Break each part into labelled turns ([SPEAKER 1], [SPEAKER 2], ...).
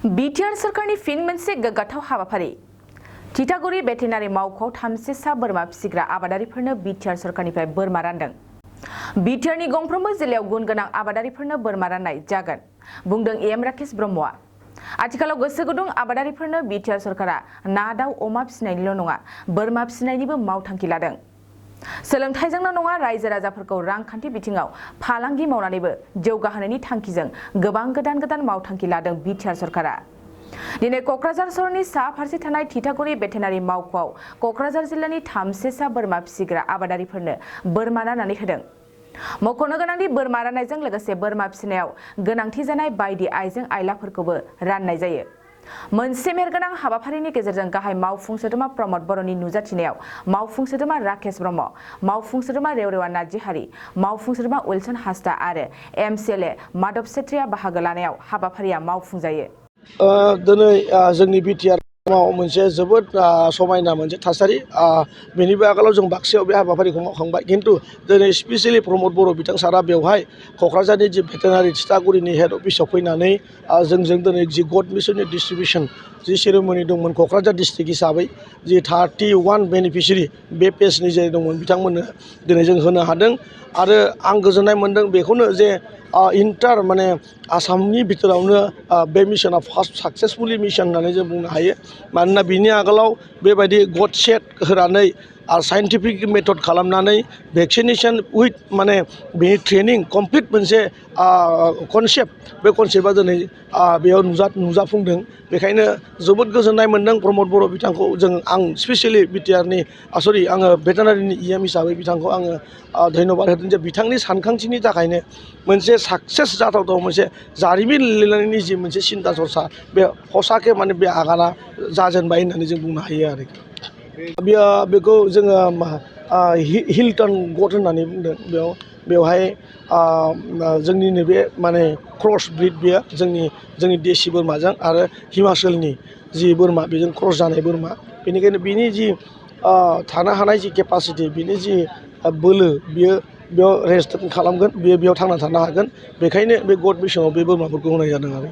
[SPEAKER 1] BTR सरकारनि फिन मोनसे गोग्गाथाव हाबाफारि तितागुरि भेटेनारि मावख'आव 30 बोरमा फिसिग्रा आबादारिफोरनो बिटिआर सरकारनिफ्राय बोरमा रानदों। बिटिआरनि गंफ्रोमबो जिल्लायाव गुन गोनां आबादारिफोरनो बोरमा राननाय जागोन बुंदों एम राकेश ब्रह्मआ। आथिखालाव गोसो गुदुं आबादारिफोरनो बिटिआर सरकारा ना दाउ अमा फिसिनायनिल' नङा बोरमा फिसिनायनिबो मावथांखि लादों। सोलोंथाइजोंल' नङा रायजो राजाफोरखौ रांखान्थि बिथिङाव फालांगि मावनानैबो जौगाहोनायनि थांखिजों गोबां गोदान मावथांखि लादों बिटिआर सरकारा। दिनै क'क्राझार सहरनि सा फारसे थानाय तितागुरि भेटेनारि मावख'आव क'क्राझार जिल्लानि 30 बोरमा फिसिग्रा आबादारिफोरनो बोरमा राननानै होदों। मख'नो गोनांदि बोरमा राननायजों लोगोसे बोरमा फिसिनायाव गोनांथि जानाय बायदि आइजें आइलाफोरखौबो राननाय जायो। मोनसे मेहेरगोनां हाबाफारिनि गेजेरजों गाहाय मावफुं सोद्रोमा प्रमद बर'नि नुजाथिनायाव मावफुं सोद्रोमा राकेश ब्रह्म, मावफुं सोद्रोमा रेवरेवा नार्जिहारि, मावफुं सोद्रोमा उइलसन हासदा आरो एमसिएलए माधव सेत्रीआ बाहागो लानायाव हाबाफारिया मावफुंजायो।
[SPEAKER 2] दिनै जोंनि बिटिआर मोनसे जोबोद समायना मोनसे थासारि बेनिबो आगोलाव जों बाक्सायाव बे हाबाफारिखौ मावखांबाय खिन्थु दिनै स्पेसियेलि प्रमद बर' बिथां सारा बेवहाय क'क्राझारनि जि भेटेनारि तितागुरिनि हेड अफिसाव फैनानै जोंजों दिनै जि गड मिसननि डिस्ट्रिबिउसन जि सेरेमनि दंमोन क'क्राझार डिस्ट्रिक्ट हिसाबै जि 31 बेनिफिसियारि बे पेजनि जे दंमोन बिथांमोननो दिनै जों होनो हादों आरो आं गोजोननाय मोन्दों बेखौनो जे इन्टार माने आसामनि बिथोरावनो बे मिशना फार्स्ट साक्सेसफुलि मिशन होननानै जों बुंनो हायो। मानोना बिनि आगोलाव बेबायदि गड सेट होनानै आरो साइन्टिफिक मेथड खालामनानै भेक्सिनेसन उइथ माने बेनि ट्रेनिं कमप्लिट मोनसे कनसेप्ट बे कनसेप्टआ दिनै बेयाव नुजाफुंदों। बेखायनो जोबोद गोजोननाय मोन्दों प्रमद बर' बिथांखौ आं स्पेसियेलि बिटिआरनि आङो भेटेनारिनि इएम हिसाबै बिथांखौ आङो धन्यबाद होदों जे बिथांनि सानखांथिनि थाखायनो मोनसे साक्सेस जाथावथाव मोनसे जारिमिन लिरनायनि जि मोनसे सिन्था सरसा बे हसाके माने बे आगाना जाजेनबाय होननानै जों बुंनो हायो आरोखि। बेखौ जोङो हिल्टन गड होननानै बुंदों। बेवहाय जोंनि नैबे माने क्रस ब्रिड बेयो जोंनि देसि बोरमाजों आरो हिमाचलनि जि बोरमा बेजों क्रस जानाय बोरमा। बेनिखायनो बिनि जि थानो हानाय जि केपासिटि बिनि जि बोलो बियो बेयाव रेस्ट खालामगोन बेयाव थांना थानो हागोन। बेखायनो बे गड मिशनाव बे बोरमाफोरखौ होनाय जादों आरो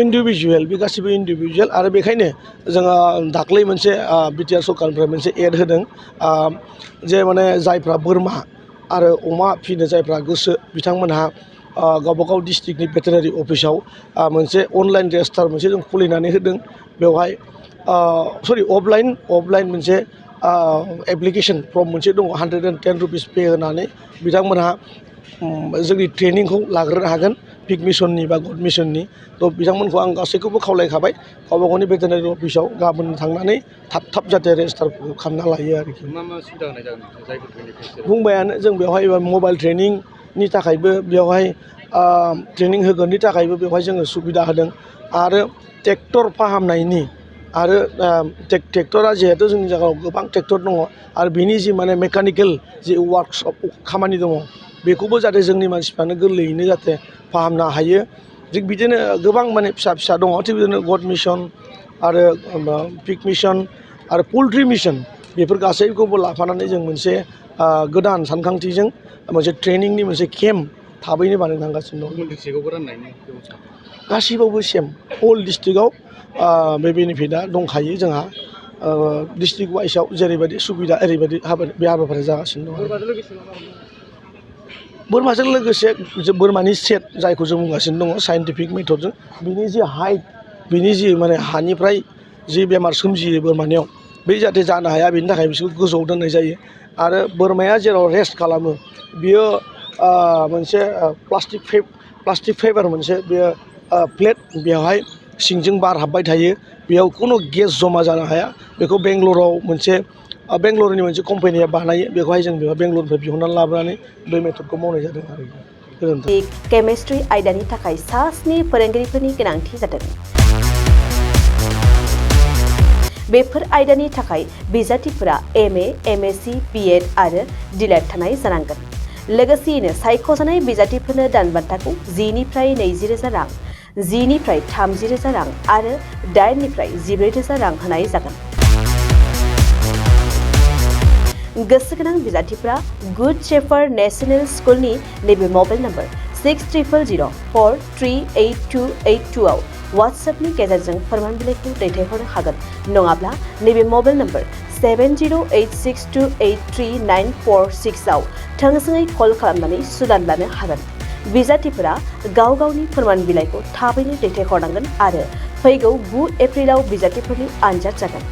[SPEAKER 2] इन्डिभिजुवेल बे गासिबो इन्डिभिजुवेल आरो बेखायनो जोङो दाख्लै मोनसे बिटिआर सरकारनिफ्राय मोनसे एड होदों जे माने जायफ्रा बोरमा आरो अमा फिनो जायफ्रा गोसो बिथांमोनहा गावबागाव डिस्ट्रिक्टनि भेटेनारि अफिसाव मोनसे अनलाइन रेजिस्टार मोनसे जों खुलिनानै होदों। बेवहाय अफलाइन मोनसे एप्लिकेसन फर्म मोनसे दङ 110 रुपिस पे होनानै बिथांमोनहा जोंनि ट्रेनिंखौ लाग्रोनो हागोन पिक मिशननि बा गड मिशननि। थ' बिथांमोनखौ आं गासैखौबो खावलायखाबाय गावबा गावनि भेटेनारि अफिसाव गाबोन थांनानै थाब जाहाथे रेजिस्टारखौ खालामना लायो आरोखि। मा सुबिदा होनाय जागोन बुंबायानो जों बेवहाय मबाइल ट्रेनिंनि थाखायबो बेवहाय ट्रेनिं होगोननि थाखायबो बेवहाय जोङो सुबिदा होदों आरो ट्रेक्टर फाहामनायनि आरो ट्रेक्टरा जिहेतु जोंनि जायगायाव गोबां ट्रेक्टर दङ आरो बिनि जि माने मेकानिकेल जि वार्कशप खामानि दङ बेखौबो जाहाथे जोंनि मानसिफ्रानो गोरलैयैनो जाहाथे फाहामनो हायो। थिग बिदिनो गोबां माने फिसा दङ थिग बिदिनो गड मिशन आरो पिक मिशन आरो पल्ट्रि मिशन बेफोर गासैखौबो लाफानानै जों मोनसे गोदान सानखांथिजों मोनसे ट्रेनिंनि मोनसे केम्प थाबैनो बानायनो थांगासिनो दं। गासिबावबो सेम अल डिस्ट्रिक्टआव बे बेनिफिटआ दंखायो जोंहा डिस्ट्रिक्ट वाइसआव जेरैबायदि सुबिदा ओरैबायदि बे हाबाफारिया जागासिनो दं। बोरमाजों लोगोसे बोरमानि सेट जायखौ जों बुंगासिनो दङ साइन्टिफिक मेथडजों बिनि जि हाइट बिनि जि माने हानिफ्राय जि बेमार सोमजियो बोरमानियाव बे जाहाथे जानो हाया बेनि थाखाय बिसोरखौ गोजौआव दोननाय जायो आरो बोरमाया जेराव रेस्ट खालामो बियो मोनसे प्लास्टिक फाइबार मोनसे बेयो प्लेट बेवहाय सिंजों बार हाबबाय थायो बेयाव खुनु गेस जमा जानो हाया। बेखौ बेंगलरनि मोनसे कम्पानिया बानायो बेखौहाय जों बेंगलरनिफ्राय बिहरनानै लाबोनानै बे मेथडखौ मावनाय जादों आरो।
[SPEAKER 3] केमिस्ट्रि आयदानि थाखाय सा 7 फोरोंगिरिफोरनि गोनांथि जादों। बेफोर आयदानि थाखाय बिजाथिफोरा MA, MSc, BEd आरो DLED थानाय जानांगोन। लोगोसेयैनो सायख'जानाय बिजाथिफोरनो दान बान्थाखौ 10 निफ्राय 20,000 रां, 10 निफ्राय 30,000 रां आरो 8 निफ्राय 14,000 रां होनाय जागोन। गोसो गोनां बिजाथिफोरा गुड शेफार्ड नेशनेल स्कुलनि नैबे मबाइल नम्बर 6004382828 आव WhatsAppनि गेजेरजों फोरमान बिलाइखौ दैथायहरनो हागोन नङाब्ला नैबे मबाइल नम्बर 7086283946 आव थोंजोङै कल खालामनानै सुलाद लानो हागोन। बिजाथिफोरा गाव गावनि फोरमान बिलाइखौ थाबैनो दैथायहरनांगोन आरो फैगौ 9 एप्रिलाव बिजाथिफोरनि आनजाद जागोन।